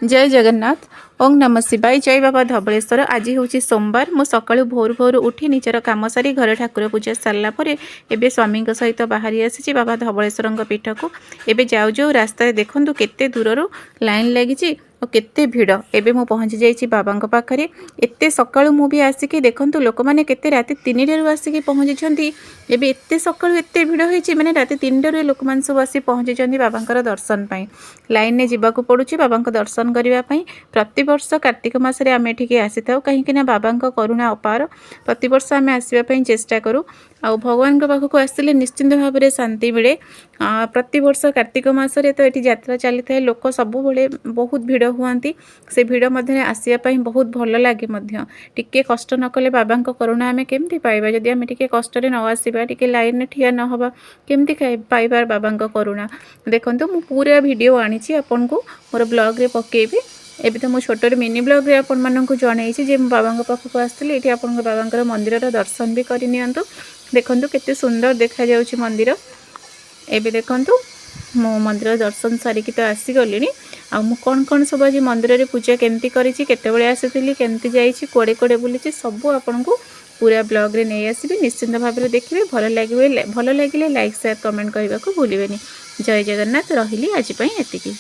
ଜୟ ଜଗନ୍ନାଥ, ଓଁ ନମ ଶିବାୟ, ଜୟ ବାବା ଧବଳେଶ୍ୱର। ଆଜି ହେଉଛି ସୋମବାର। ମୁଁ ସକାଳୁ ଭୋରୁ ଭୋରୁ ଉଠି ନିଜର କାମ ସାରି, ଘରେ ଠାକୁର ପୂଜା ସାରିଲା ପରେ ଏବେ ସ୍ୱାମୀଙ୍କ ସହିତ ବାହାରି ଆସିଛି ବାବା ଧବଳେଶ୍ୱରଙ୍କ ପୀଠକୁ। ଏବେ ଯାଉ ଯାଉ ରାସ୍ତାରେ ଦେଖନ୍ତୁ, କେତେ ଦୂରରୁ ଲାଇନ୍ ଲାଗିଛି ଆଉ କେତେ ଭିଡ଼। ଏବେ ମୁଁ ପହଞ୍ଚି ଯାଇଛି ବାବାଙ୍କ ପାଖରେ। ଏତେ ସକାଳୁ ମୁଁ ବି ଆସିକି, ଦେଖନ୍ତୁ, ଲୋକମାନେ କେତେ ରାତି 3ଟାରୁ ଆସିକି ପହଞ୍ଚିଛନ୍ତି। ଏବେ ଏତେ ସକାଳୁ ଏତେ ଭିଡ଼ ହେଇଛି, ମାନେ ରାତି 3ଟାରୁ ଏ ଲୋକମାନେ ସବୁ ଆସି ପହଞ୍ଚିଛନ୍ତି ବାବାଙ୍କର ଦର୍ଶନ ପାଇଁ। ଲାଇନ୍ରେ ଯିବାକୁ ପଡ଼ୁଛି ବାବାଙ୍କ ଦର୍ଶନ କରିବା ପାଇଁ। ପ୍ରତିବର୍ଷ କାର୍ତ୍ତିକ ମାସରେ ଆମେ ଏଠିକି ଆସିଥାଉ, କାହିଁକି ନା ବାବାଙ୍କ କରୁଣା ଅପାର। ପ୍ରତିବର୍ଷ ଆମେ ଆସିବା ପାଇଁ ଚେଷ୍ଟା କରୁ ଆଉ ଭଗବାନଙ୍କ ପାଖକୁ ଆସିଲେ ନିଶ୍ଚିନ୍ତ ଭାବରେ ଶାନ୍ତି ମିଳେ। ପ୍ରତିବର୍ଷ କାର୍ତ୍ତିକ ମାସରେ ତ ଏଠି ଯାତ୍ରା ଚାଲିଥାଏ। ଲୋକ ସବୁବେଳେ ବହୁତ ଭିଡ଼ ହୁଅନ୍ତି। ସେ ଭିଡ଼ ମଧ୍ୟରେ ଆସିବା ପାଇଁ ବହୁତ ଭଲ ଲାଗେ ମଧ୍ୟ। ଟିକେ କଷ୍ଟ ନ କଲେ ବାବାଙ୍କ କରୁଣା ଆମେ କେମିତି ପାଇବା? ଯଦି ଆମେ ଟିକେ କଷ୍ଟରେ ନ ଆସିବା, ଟିକେ ଲାଇନ୍ରେ ଠିଆ ନ ହେବା, କେମିତି ପାଇବା ବାବାଙ୍କ କରୁଣା? ଦେଖନ୍ତୁ, ମୁଁ ପୁରା ଭିଡ଼ିଓ ଆଣିଛି, ଆପଣଙ୍କୁ ମୋର ବ୍ଲଗ୍ରେ ପକାଇବି। ଏବେ ତ ମୁଁ ଛୋଟରେ ମିନି ବ୍ଲଗ୍ରେ ଆପଣମାନଙ୍କୁ ଜଣେଇଛି ଯେ ମୁଁ ବାବାଙ୍କ ପାଖକୁ ଆସିଥିଲି। ଏଇଠି ଆପଣଙ୍କ ବାବାଙ୍କର ମନ୍ଦିରର ଦର୍ଶନ ବି କରିନିଅନ୍ତୁ। ଦେଖନ୍ତୁ, କେତେ ସୁନ୍ଦର ଦେଖାଯାଉଛି ମନ୍ଦିର। ଏବେ ଦେଖନ୍ତୁ, ମୁଁ ମନ୍ଦିର ଦର୍ଶନ ସାରିକି ତ ଆସିଗଲିଣି। ଆଉ ମୁଁ କ'ଣ କ'ଣ ସବୁ ଆଜି ମନ୍ଦିରରେ ପୂଜା କେମିତି କରିଛି, କେତେବେଳେ ଆସିଥିଲି, କେମିତି ଯାଇଛି, କୁଆଡ଼େ କୁଆଡ଼େ ବୁଲିଛି, ସବୁ ଆପଣଙ୍କୁ ପୁରା ବ୍ଲଗ୍ରେ ନେଇ ଆସିବି। ନିଶ୍ଚିନ୍ତ ଭାବରେ ଦେଖିବେ, ଭଲ ଲାଗିବ। ଭଲ ଲାଗିଲେ ଲାଇକ୍, ସେୟାର, କମେଣ୍ଟ କରିବାକୁ ଭୁଲିବେନି। ଜୟ ଜଗନ୍ନାଥ। ରହିଲି, ଆଜି ପାଇଁ ଏତିକି।